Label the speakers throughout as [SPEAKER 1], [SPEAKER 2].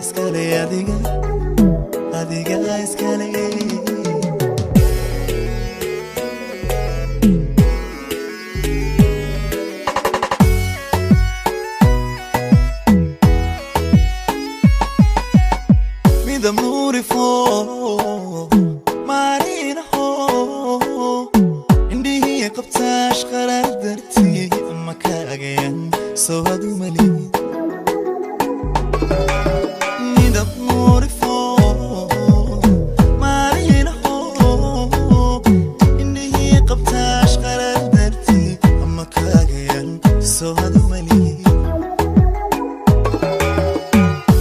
[SPEAKER 1] iskale adiga adiga iskale midab nuurifo maarinaho indhihii qabtaash qaraar dartii ama kaagayan soo hadumali midab nuurifo maarinaho indhihii qabtaash qaraar dartii ama kaagayan soo hadumali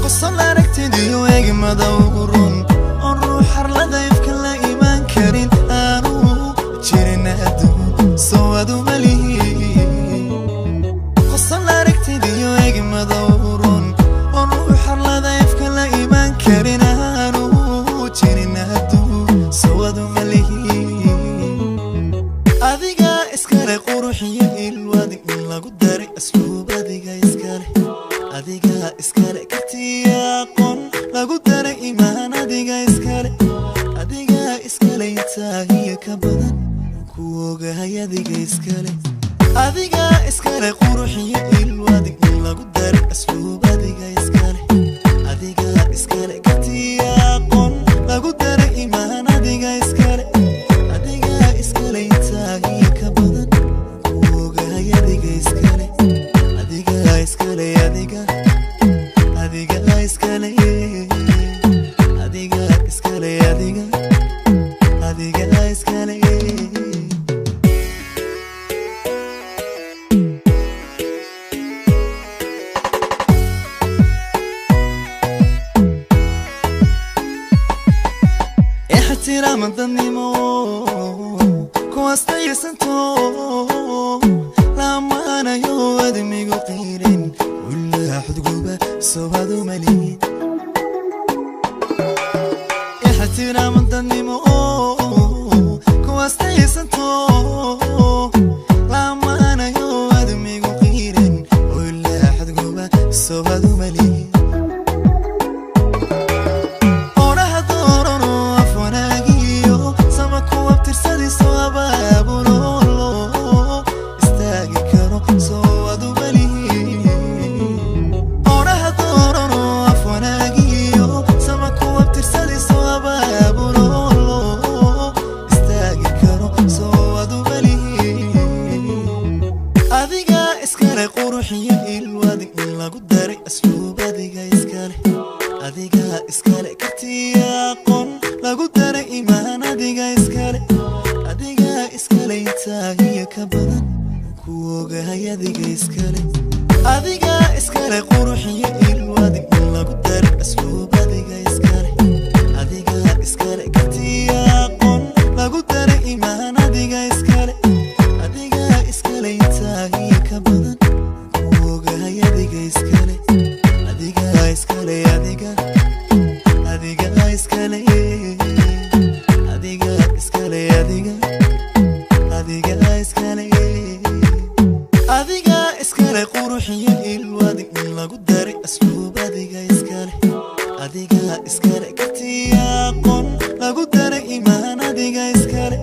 [SPEAKER 1] qosol aragtidiyo eegmada ugu run oon ruux harlada ifka la imaan karin aanu jirin adduun soo adumalihi qosol aragtidiyo eegmada ugu run oon ruux harlada ifka la imaan karin aanu jirin adduun soo adumalihi adiga iskale quruxiyo ilwadi in lagu daray asluub adiga iskale adiga iskale kartiya aqoon lagu daray imaan adiga iskale adiga iskale intaahiyo ka badan ku ogahay adiga iskale adiga iskale quruxiyo ilwadi in lagu daray asluub adiga iskale adiga iskale kartiya aqoon lagu daray imaan adiga iskale adiga iskale intaahiyo ka badan ku ogahay adiga iskale adiga iskale adiga adiga iskale adiga iskale adiga adiga iskale ixtiraam dadnimo kuwaas taysanto lamaanayo admigu qiirin walaa xudguba soo hadumali ixtiraam dadnimo kuwaas taysanto lamaanayo admigu qiirin walaa xudguba soo hadumali oraha doorano af wanaagiyo sama ku abtirsadiiso abaabulolo istaagi karo soo adumalihi oraha doorano af wanaagiyo sama ku abtirsadiiso abaabulolo istaagi karo soo adumalihi adiga iskale quruxiyo ilwadi in lagu daray asluub adiga iskale adiga iskale kartiya aqoon lagu daray imaan adiga iskale adiga iskale intaahiyo ka badan ku ogahay adiga iskale adiga iskale quruxiyo ilwadi in lagu daray asluub adiga iskale adiga iskale kartiya aqoon lagu daray imaan adiga iskale adiga iskale intaahiyo ka badan ku ogahay adiga iskale adiga iskale adiga adiga iskale adiga iskale adiga adiga iskale adiga iskale quruxiyo ilwadi in lagu daray asluub adiga iskale adiga iskale kartiya aqoon lagu daray imaan adiga iskale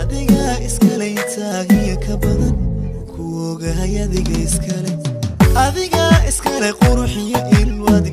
[SPEAKER 1] adiga iskale intaahiyo ka badan ku ogahay adiga iskale adiga iskale quruxiyo ilwadi